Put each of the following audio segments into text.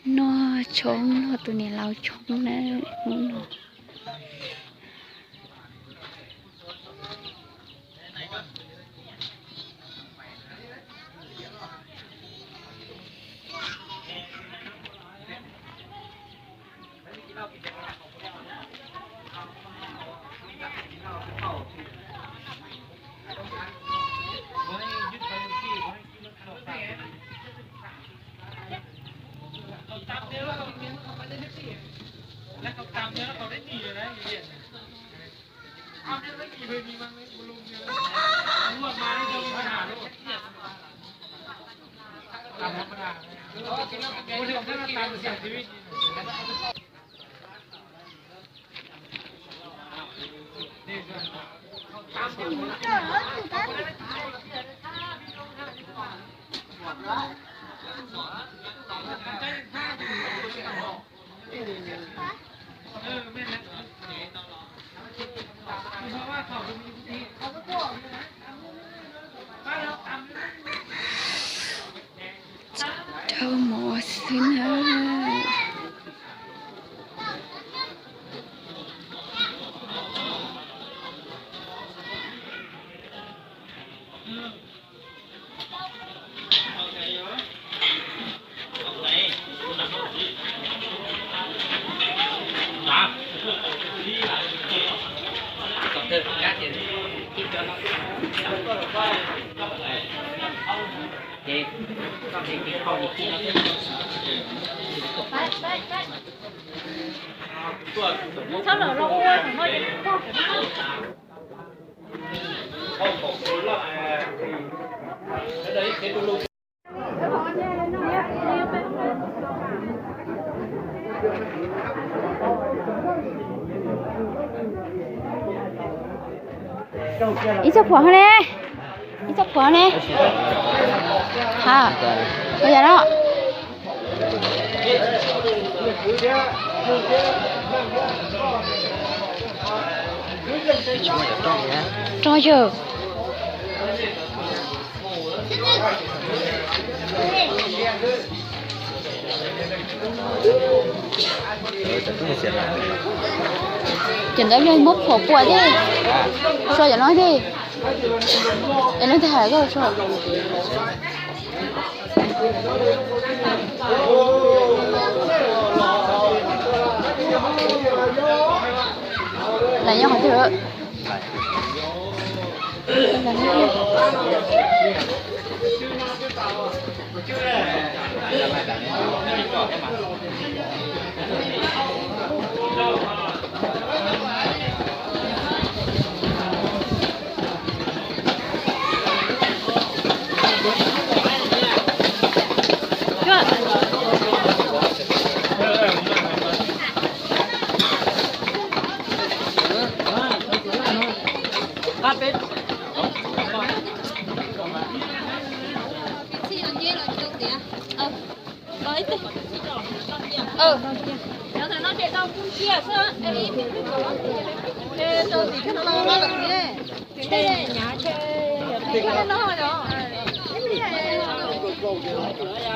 Noj tshoob, noj tus niam laus tshoob na, hnub no. Rau mov xwb na. Ib txoj phuam ne, ib txoj phuam ne. Ha, ua yog no. Rau yawg. Cov ntawd muab phuam pua thiab. So cov no thiab. Es leej twg hais koj so? Lawv nyob qhov twg?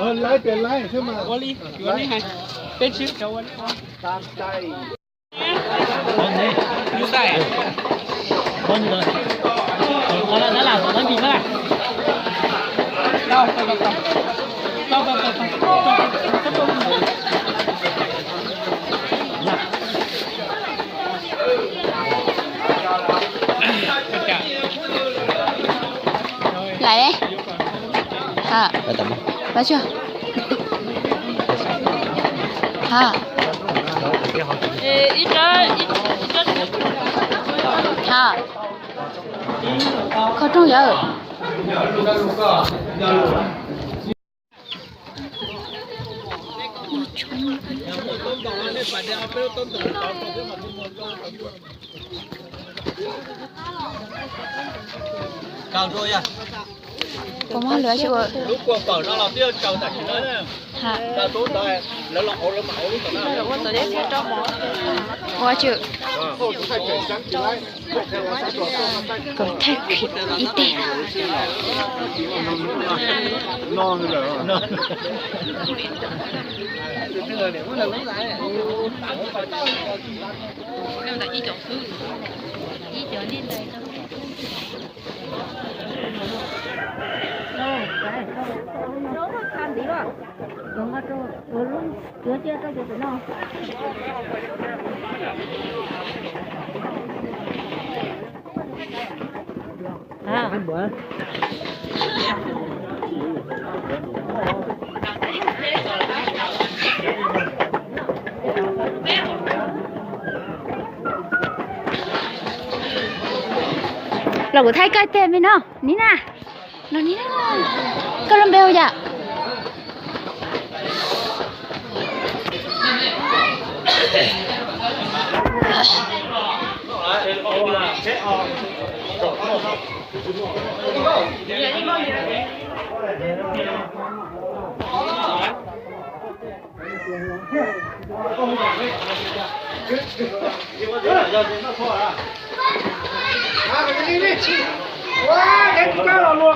Ua li, yuav nej hais, peb tsis cov ua nej ua. Lais. Ha. Lais tau. Lais tso. Ha. Ha. Kho rooj yawg. Kaw dua yog. Puas muaj lwm tsi ua? Lub kua pawg no los twb yuav tsaws tam sim no na. Ua tshwm kom thaij ib teg. Los kuv thaij koj teg me no, ni na. Los ni na. Koj lub npe hu yam? Noj lauj no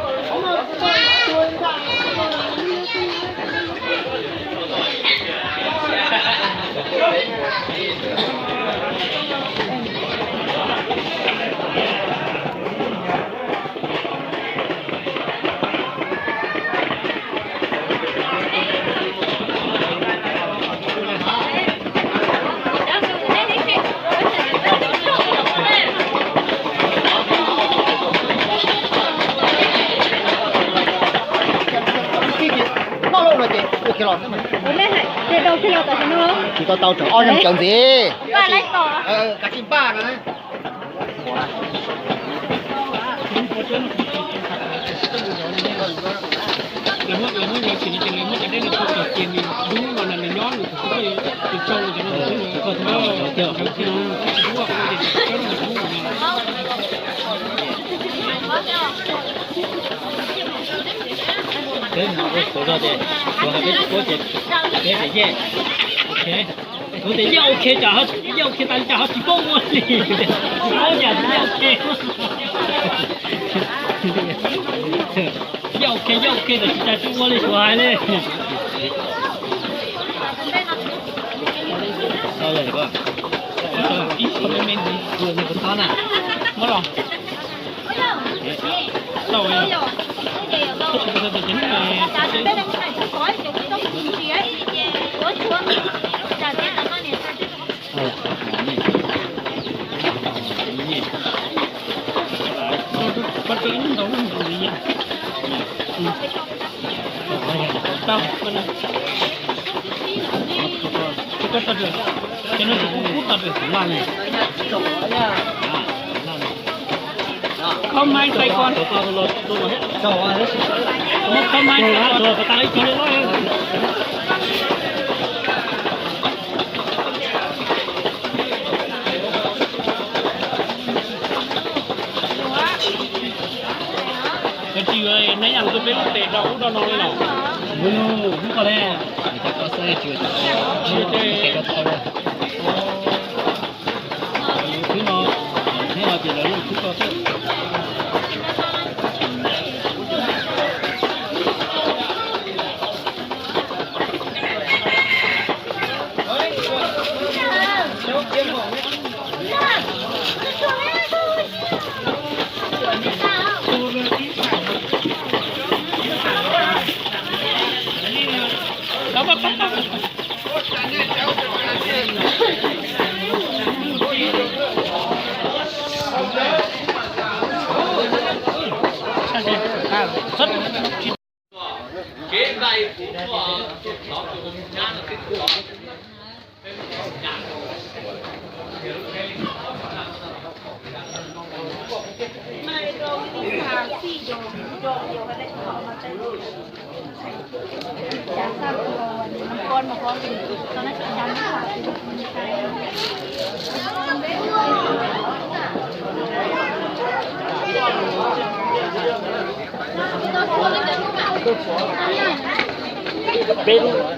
ces ua kiag los xwb mas. Tsis tau tau tseem ob zaug cawv ntxiv. Kav tsij npaj no. Peb mus ua txuas zog ces, txuas hais peb tsis paub ces, peb tias yeej, ok. Kuv tias yeej ok, cas yeej ok tas li cas ho tsis paub ua li. Tsis paub cas yeej ok. Yeej ok, yeej ok ntawd tsis tas tsis ua li suav hais li. Muab los. Kho mais xais kon. Muab kho mais xais kon. Koj tsis yuav neb yam tuaj peb lub tes rau ub rau no li los? Ub, ub ko le. Khwb no, neb los ces lawv lub khwb ko xwb. Peb.